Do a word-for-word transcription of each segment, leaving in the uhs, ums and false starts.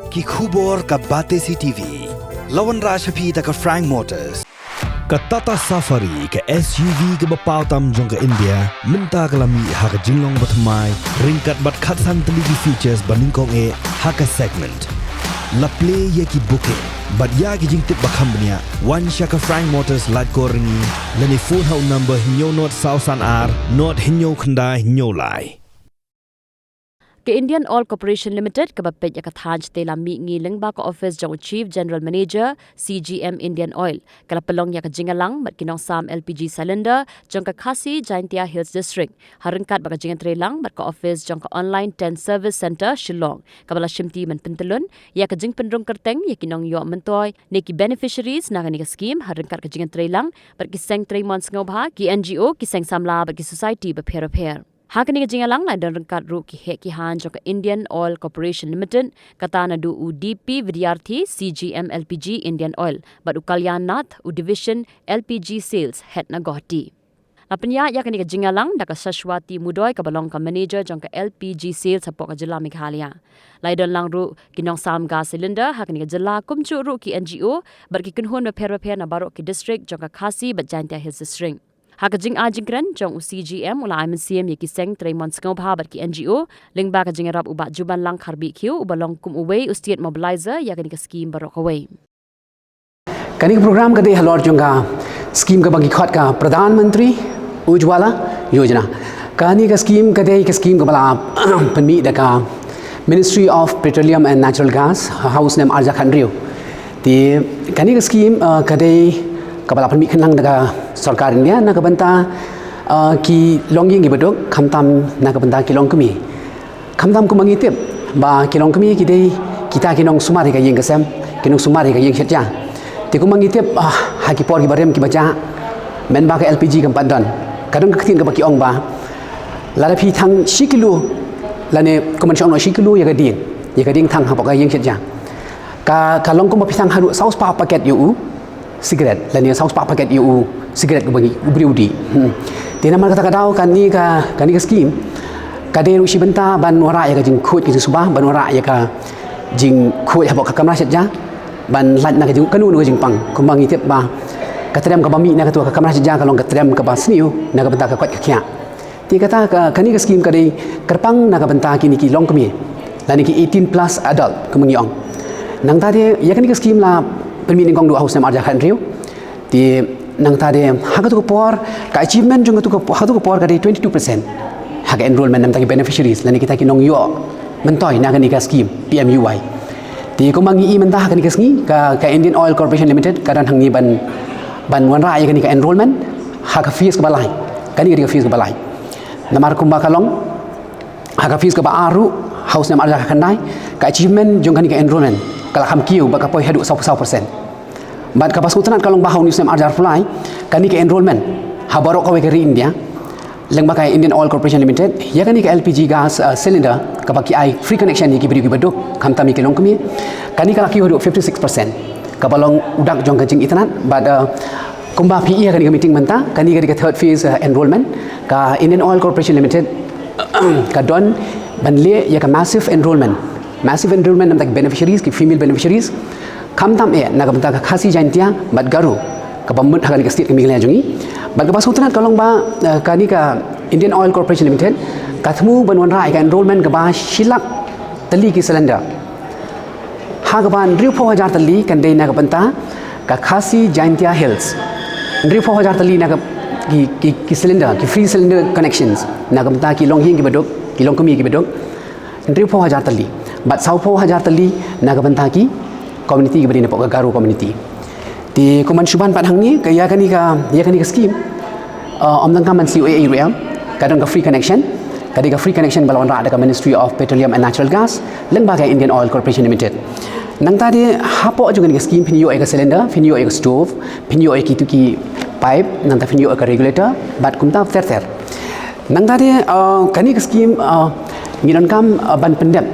Ki khubor ka Batesi T V. La wanrah sha phi da ka Frank Motors. Ka Tata Safari, ka S U V kaba paw tam jong ka India, mynta ka la mih ha ka jinglong bathymmai, ryngkat bad khatsan tylli ki features ba nyngkong eh ha ka segment. La plie ïa ki booking bad ïa ki jingtip ba kham bniah, wan sha ka Frank Motors Laitkor Ryngi, lane phone ha u number hynñiew nod saw san ar nod hynñiew khyndai hynñiew lai. Ka Indian Oil Corporation Limited, kaba peit ïa ka thaiñ shatei lam mihngi lyngba ka office jong u Chief General Manager, C G M Indian Oil, ka la pynlong ïa ka jingïalang bad ki nongsam L P G cylinder jong ka Khasi Jaintia Hills District, ha ryngkat bad ka jingïatreilang bad ka office jong ka Online Tent Service Centre Shillong, kaba la shimti ban pyntyllun ïa ka jingpynrung kyrteng ïa ki nongïoh myntoi ne ki beneficiaries na kane ka scheme, ha ryngkat ka jingïatreilang bad ki seng trei mon sngewbha, ki N G O, ki seng samla bad ki society bapher bapher. Ha kane ka jingïalang la don ryngkat ruh ki heh ki haiñ jong ka Indian Oil Corporation Limited, kata naduh u D P Vidyarthi, C G M L P G Indian Oil, bad u Kalyan Nath, u Division L P G Sales Head na Guwahati. La pynïaid ïa kane ka jingïalang da ka Sashwati Mudoi, kaba long ka manager jong ka L P G Sales hapoh ka jylla Meghalaya. La ïadon lang ruh ki nongsam gas cylinder ha kane ka jylla, kumjuh ruh ki N G O bad ki kynhun bapher bapher na baroh ki district jong ka Khasi bad Jaintia Hills District. Ha ka jingai jingkren jong u C G M, u la ai mynsiem ïa ki seng trei mon sngewbha bad ki N G O lyngba ka jingïarap u Bah Jubanlang Kharbihkhiew, uba long kum uwei u state mobilizer ïa kane ka scheme baroh kawei. Kane ka program ka dei halor jong ka scheme kaba ngi khot ka Pradhan Mantri Ujjwala Yojana. Kane ka scheme ka dei ka scheme kaba la pynmih da ka Ministry of Petroleum and Natural Gas ha u snem arhajar khathynriew. Te kane ka scheme, uh, ka dei kaba la pynmih khnang da ka sorkar India na ka bynta, uh, ki longïing kiba duk, khamtam na ka bynta ki longkmie. Khamtam kumba ngi tip ba ki longkmie ki dei kita ki nongsumar ïa ka ïing ka sem, ki nongsumar ïa ka ïing shet ja. Te kumba ngi tip, ah, ha ki por kiba rim kiba jah, mynba ka L P G kam pat don, ka don ka ktien kaba ki ong ba lada phi thang shi kilo, lane kumba ngi ong shi kilo ïa ka dieng, ïa ka dieng thang hapoh ka ïing shet ja, ka, ka long kumba phi thang haduh saw spah paket ïa u cigarette, lane saw spah paket ïa u cigarette uba ngi, u briew u dih. Hmm. Te namar kata ka daw kane ka, kane ka scheme ka dei ruh shi bynta ban wanrah ïa ka jingkhuid ka jingsuba, ban wanrah ïa ka jingkhuid hapoh ka kamra shet ja, ban lait na ka jing, kano kano ka jingpang. Kumba ngi tip ba ka trem kaba mih na katu ka kamra shet ja ka long ka trem kaba sniew na ka bynta ka koit ka khiah. Te kata ka, kane ka scheme ka dei kyrpang na ka bynta kine ki longkmie, lane ki eighteen plus adult kumba ngi ong. Nangta te ïa kane ka scheme la pynmih nyngkong duh ha u snem arhajar khathynriew. Te nangta te ha katu ka por ka achievement jong katu ka, ha katu ka por ka dei twenty two percent ha ka enrollment namar ki beneficiaries, lane kita ki nongïoh myntoi na kane ka scheme P M U Y. Te kumba ngi i mynta ha kane ka sngi ka, ka Indian Oil Corporation Limited ka don hangne ban, ban wanrah ïa kane ka enrollment ha ka phase kaba lai. Kane ka dei ka phase kaba lai. Namar kumba ka long ha ka phase kaba ar ruh ha u snem arhajar khatkhyndai, ka achievement jong kane ka enrollment ka la kham kiew bad ka poi haduh saw, saw percent. Bad kaba sngewtynnat ka long ba ha une u snem arhajar arphew lai, kane ka enrollment ha baroh kawei ka ri India, lyngba ka Indian Oil Corporation Limited, ïa kane ka L P G gas, uh, cylinder kaba ki ai free connection ïa ki briew kiba duk, khamtam ïa ki longkmie, kane ka la kiew haduh fifty six percent. Kaba long u dak jong ka jingitynnad, bad, uh, kumba phi i ha kane ka meeting mynta, kane ka dei ka third phase, uh, enrollment. Ka Indian Oil Corporation Limited ka don ban leh ïa ka massive enrollment. Massive enrollment namar ki beneficiaries, ki female beneficiaries, khamtam eh na ka bynta ka Khasi, Jaintia bad Garo kaba mut ha kane ka state ka Meghalaya jong ngi. Bad kaba sngewtynnat ka long ba, eh, kane ka Indian Oil Corporation Limited ka thmu ban wanrah ïa ka enrollment kaba shi lak tylli ki cylinder. Ha kaba hynriewphew hajar tylli kan dei na ka bynta ka Khasi Jaintia Hills. Hynriewphew hajar tylli na ka, ki, ki, ki cylinder, ki free cylinder connections na ka bynta ki longïing kiba duk, ki longkmie kiba duk. Hynriewphew hajar tylli. Bad sawphew hajar tylli na ka bynta ki community kiba dei napoh ka Garo community. Te kumban shu ban pat hangne ka ïa kane ka, ïa kane ka scheme, uh, ym donkam ban siew ei ei ruh em. Ka don ka free connection. Ka dei ka free connection ba la wanrah da ka Ministry of Petroleum and Natural Gas lyngba ka Indian Oil Corporation Limited. Nangta te hapoh jong kane ka scheme phin ïoh ïa ka cylinder, phin ïoh ïa ka stove, phin ïoh ïa kitu ki pipe, nangta phin ïoh ïa ka regulator bad kumta ter ter. Nangta te, uh, kane ka scheme, uh, ngi donkam, uh, ban pyndep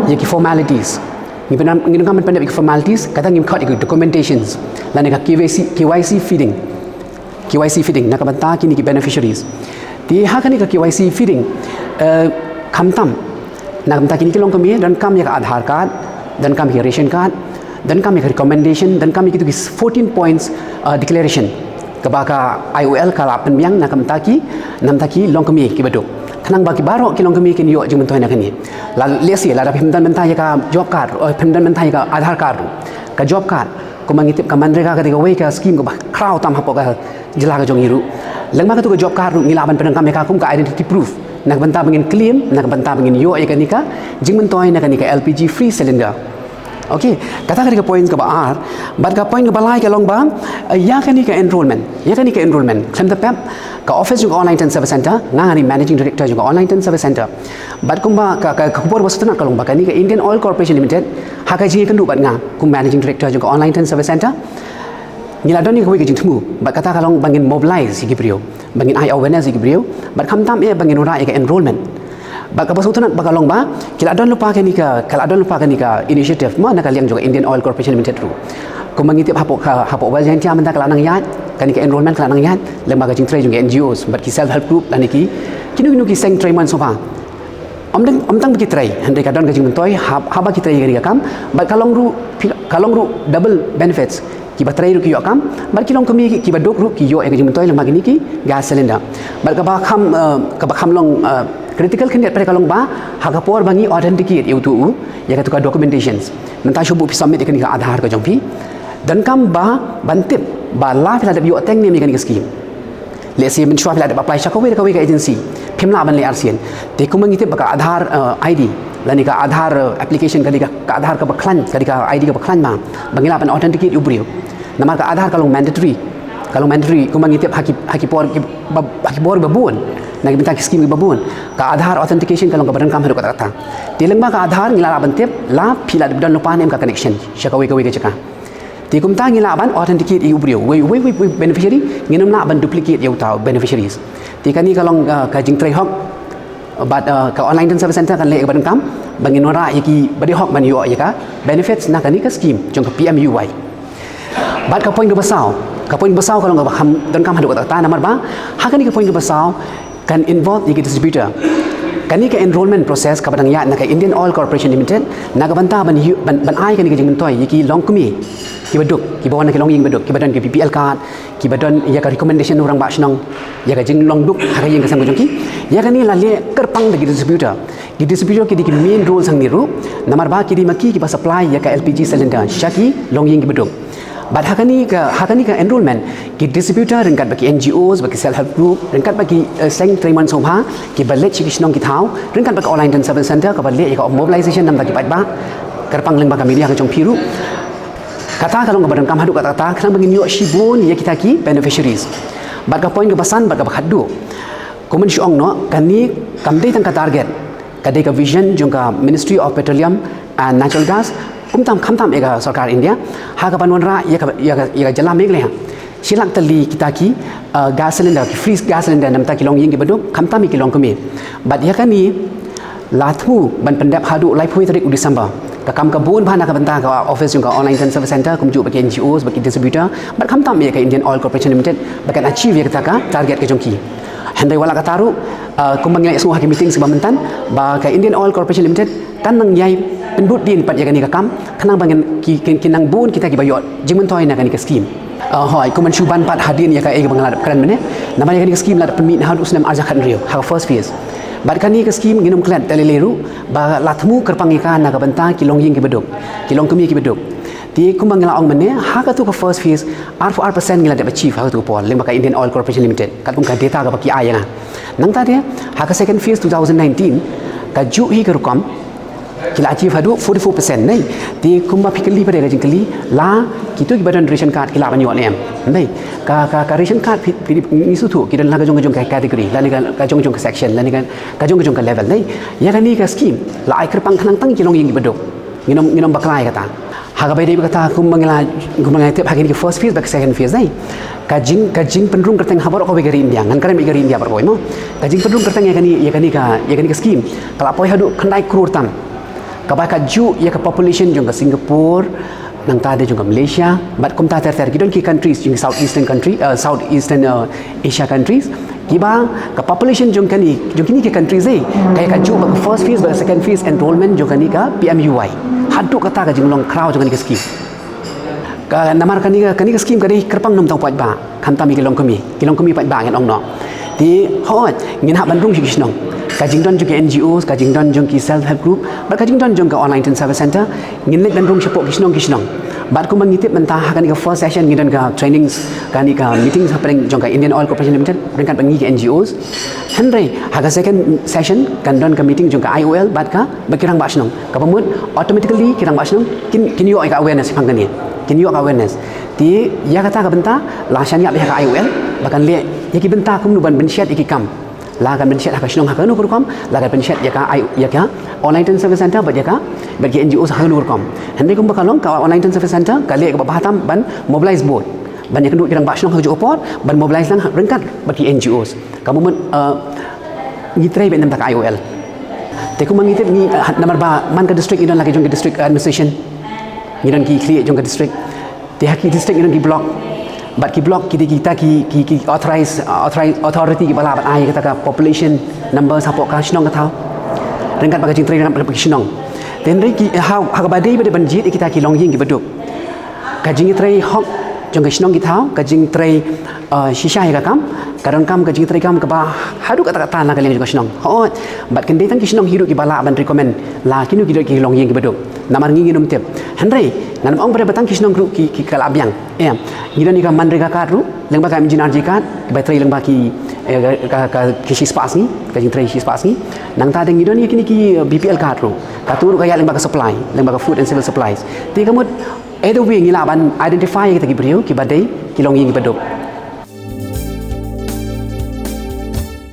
ïa ki formalities. Ngi pyndep, ngi donkam ban pyndep ïa ki formalities, kata ngi khot ïa ki documentations, lane ka K Y C, K Y C feeding. K Y C feeding na ka bynta kine ki beneficiaries. Te ha kane ka K Y C feeding, eh, khamtam na ka bynta kine ki longkmie donkam ïa ka Aadhaar card, Donkam ïa ki ration card, donkam ïa ki recommendation, donkam ïa kitu ki fourteen points uh, declaration kaba ka I O L ka la pynbiang na ka bynta ki, na ka bynta ki longkmie kiba duk. Khnang ba ki baroh ki longkmie kin ïoh jingmyntoi na kane. La lehse lada phim don bynta ïa ka job card, oh, phim don bynta ïa ka Aadhaar card ruh, ka job card, kumba ngi tip ka MGNREGA ka dei kawei ka scheme kaba khraw tam hapoh ka jylla ka jong ngi ruh. Lyngba katu ka job card ruh ngi lah ban pyndonkam ïa ka kum ka identity proof na ka bynta ba ngin claim, na ka bynta ba ngin ïoh ïa kane ka jingmyntoi na kane ka L P G free cylinder. Okay, kata ka dei ka point kaba ar. Bad ka point kaba lai ka long ba, eh, ïa kane ka enrollment, ïa kane ka enrollment, khlem da pep, ka office jong ka Online Tenant Service Centre, nga nga dei managing director jong ka Online Tenant Service Centre. Bad kumba ka, ka, ka khubor ba sngewtynnat ka long ba kane ka Indian Oil Corporation Limited ha ka jingïakynduh bad nga kum managing director jong ka Online Tenant Service Centre, ngi la don ïa kawei ka jingthmu bad kata ka long ba ngin mobilize ïa ki briew, ba ngin ai awareness ïa ki briew, bad khamtam eh ba ngin wanrah ïa ka enrollment. Bad kaba sngewtynnat ba ka long ba ki la don lypa kane ka, ka la don lypa kane ka initiative ma na ka liang jong ka Indian Oil Corporation Limited ruh. Kumba ngi tip hapoh ka, hapoh West Jaintia mynta ka la nang ïaid, kane ka enrollment ka la nang ïaid lyngba ka jingtrei jong ki N G Os bad ki self help group lane ki, kino kino ki seng trei mon sngewbha. Ym dang, ym tang ba ki trei, hynrei ka don ka jingmyntoi hab, haba ki trei ïa kane ka kam, bad ka long ruh, ka long ruh double benefits. Kiba trei ruh ki ïoh kam, bad ki longkmie kiba duk ruh ki ïoh ïa ka jingmyntoi lyngba kine ki gas cylinder. Bad kaba kham, eh, kaba kham long, eh, critical khyndiat pat ka long ba ha ka por ba ngi authenticate ïa utu u, ïa katu ka documentations, mynta shu buh phi submit ïa kane ka Aadhaar ka jong phi, donkam ba ban tip ba la phi la dep ïoh teng ne em ïa kane ka scheme. Lehse mynshuwa phi la dep apply sha kawei da kawei ka agency, phim lah ban leh arsien. Te kumba ngi tip ba ka Aadhaar, eh, I D lane ka Aadhaar, eh, application ka dei ka, ka Aadhaar kaba khlaiñ, ka dei ka I D kaba khlaiñ ma ba ngi lah ban authenticate ïa u briew. Namar ka Aadhaar ka long mandatory, ka long mandatory kumba ngi tip ha ki, ha ki por kiba, ha ki bor ba bun, na ki bynta ki scheme kiba bun, ka Aadhaar authentication ka long kaba donkam haduh katta katta. Te lyngba ka Aadhaar ngi la lah ban tip la phi la dep don lypa ne em ka connection sha kawei kawei ka jaka. Te kumta ngi lah ban authenticate ïa u briew, wei, wei, wei, wei beneficiary, ngin ym lah ban duplicate ïa uta u beneficiaries. Te kane ka long, uh, ka jingtrei hok, bad, uh, ka Online Tenant Service Centre kan leh ïa kaba donkam ba ngin wanrah ïa kiba dei hok ban ïoh ïa ka benefits na kane ka scheme jong ka P M U Y. Bad ka point kaba saw, ka point kaba saw ka long kaba kham donkam haduh katta katta namar ba ha kane ka point kaba saw kan involve ïa ki distributor. Kane ka enrollment process kaba dang ïaid na ka Indian Oil Corporation Limited na ka bynta ban ïoh, ban, ban ai kane ka jingmyntoi ïa ki longkmie kiba duk, kiba wan na ki longïing ba duk, kiba don ki B P L card, kiba don ïa ka recommendation u rangbah shnong, ïa ka jinglong duk ha ka ïing ka sem ka jong ki. Ïa kane la leh kyrpang da ki distributor. Ki distributor ki dei ki main role hangne ruh namar ba ki dei ma ki kiba supply ïa ka L P G cylinder sha ki longïing kiba duk. Bad ha kane ka, ha kane ka enrollment, ki distributor ryngkat bad ki N G Os, bad ki self help group, ryngkat bad ki, eh, seng trei mon sngewbha kiba leit sha ki shnong ki thaw, ryngkat bad ka Online Tenant Service Centre kaba leh ïa ka mobilization namar ki paidbah kyrpang lyngba ka media ka jong phi ruh. Kata ka long kaba donkam haduh katta katta khnang ba ngin ïoh shibun ïa kita ki beneficiaries. Bad ka point kaba san bad kaba khatduh, kumba shu ong noh, kane kam dei tang ka target, ka dei ka vision jong ka Ministry of Petroleum and Natural Gas, kumta khamtam ïa ka sorkar India ha kaban wanrah ïa ka, ïa ka, ïa ka jylla Meghalaya shi lak tylli kita ki, uh, gas cylinder, ki free gas cylinder na ka bynta ki longïing kiba duk, khamtam ïa ki longkmie. Bad ïa kane la thmu ban pyndep haduh laiphew tarik u December. Ka kam ka bun bha na ka bynta ka office jong ka Online Tenant Service Centre kumjuh bad ki N G Os, bad ki distributor, bad khamtam ïa ka Indian Oil Corporation Limited ba kan achieve ïa kata ka target ka jong ki. Hynrei wat la katta ruh, uh, kumba ngi la ïohsngew ha ki meeting kiba mynta ba ka Indian Oil Corporation Limited kan nang ïai pynbud dien pat ïa kane ka kam khnang ba ngin ki, ki, ki nang bun kita kiba ïoh jingmyntoi na kane ka scheme. Uh, hooid, kumba shu ban pat hadien ïa kaei kaba nga la dep kren mynne, namar ïa kane ka scheme la dep pynmih naduh u snem ar hajar khathynriew ha ka first phase. Bad kane ka scheme ngin ym klet da lei lei ruh ba la thmu kyrpang ïa ka na ka bynta ki longïing kiba duk, ki longkmie kiba duk. Te kumba nga la ong mynne, ha katu ka first phase arphew ar percent ngi la dep achieve ha katu ka por lyngba ka Indian Oil Corporation Limited katkum ka data kaba ki ai ïa nga. Nangta de ha ka second phase two thousand nineteen, kajuh hi ka rukom ki la achieve haduh forty-four percent, ne? Te kumba phi kylli pat ïa ka jingkylli, la kitu kiba don ration card ki lah ban ïoh ne em, ne? Ka, ka, ka ration card phi, phi, ngi sngewthuh ki don la ka jong ka jong ka category, lane ka, ka jong ka jong ka section, lane ka, ka jong ka jong ka level, ne? Ïa kane ka scheme la ai kyrpang khnang tang ki longïing kiba duk. Ngin ym, ngin ym bakla ïa kata. Ha kaba ïadei bad kata, kumba nga la, kumba nga la tip, ha kine ki first phase bad second phase, ne? Ka jing, ka jingpynrung kyrteng ha baroh kawei ka ri India, ngan kren bad ka ri India baroh kawei mo. Ka jingpynrung kyrteng ïa kane, ïa kane ka, ïa kane ka scheme ka la poi haduh khyndai klur tam, kaba kajuh ïa ka population jong ka Singapore, nangta de jong ka Malaysia, bad kumta ter ter, ki don ki countries jong ki South Eastern country, uh, South Eastern, uh, Asia countries, Kiba ka population jong kani, jong kini ki countries eh, ka ïa ka juh ba ka first phase ba ka second phase enrollment jong kani ka P M U Y. Haduh kata ka jinglong khraw jong kani ka scheme. Ka namar kani ka, kani ka scheme ka dei kyrpang nym tang paidbah, khamtam ïa ki longkmie, ki longkmie paidbah ngan ong noh. Te hooid, ngin hap ban rung sha ki shnong. Ka jingdon jong ki N G Os, ka jingdon jong ki self help group, bad ka jingdon jong ka online intern service center, ngin leit ban rung shapoh ki shnong ki shnong. Bad kumba ngi tip mynta ha kani ka first session ngi don ka trainings, kani ka meetings hapdeng jong ka Indian Oil Corporation Limited ryngkat bad ngi ki N G Os. Hynrei ha ka second session kan don ka meeting jong ka I O L bad ka, bad ki rangbah shnong. Kaba mut automatically ki rangbah shnong kin, kin ïoh ïa ka awareness shaphang kane. Kin ïoh ka awareness. Te ïa kata ka bynta la shaniah bad ïa ka I O L ba kan leh ïa ki bynta kumno ban pynshet ïa ki kam. La kan pynshet ha ka shnong ha kano ka rukom, la kan pynshet ïa ka I-, ïa ka online intern service center bad ïa ka, bad ki N G Os ha kano ka rukom. Hynrei kumba ka long, ka online intern service center ka leh kaba bha tam ban mobilize bud, ban ïakynduh ki rangbah shnong ha kajuh ka por, ban mobilize lang ryngkat bad ki N G Os. Kaba mut, eh, ngi trei beit na ka bynta ka I O L. Te kumba ngi tip ngi, eh, namar ba man ka district ngi don la ki jong ka district administration, ngi don ki khlieh jong ka district. Te ha ki district ngi don ki block. Bad ki block ki dei kita ki, ki, ki authorize, uh, authorize, authority kiba lah ban ai kata ka population numbers hapoh ka shnong ka thaw. Ryngkat bad ka jingtrei ryngkat bad ki shnong. Te hynrei ki, ha, ha kaba dei ba dei ban jied ïa kita ki longïing kiba duk. Ka jingtrei hok jong ka shnong ki thaw, ka jingtrei, uh, shisha ïa ka kam, ka donkam ka jingtrei kam kaba haduh katta katta na ka liang jong ka shnong. Hooid, bad kan dei tang ki shnong hi ruh kiba lah ban recommend la kino ki dei ki longïing kiba duk. Namar ngi ngin ym tip. Hynrei ngan ym ong ba dei ba tang ki shnong ruh ki, ki ka la biang. Em, ngi don ïa ka MGNREGA card ruh, lyngba ka M G N R G G card, ba trei lyngba ki, eh, ka, ka, ka, ki shispah sngi, ka jingtrei shispah sngi. Nangta dang ngi don ïa kine ki, eh, B P L card ruh. Katu ruh ka ïaid lyngba ka supply, lyngba ka food and civil supplies. Te ka mut, either way ngi lah ban identify ïa kita ki briew kiba dei ki longïing kiba duk.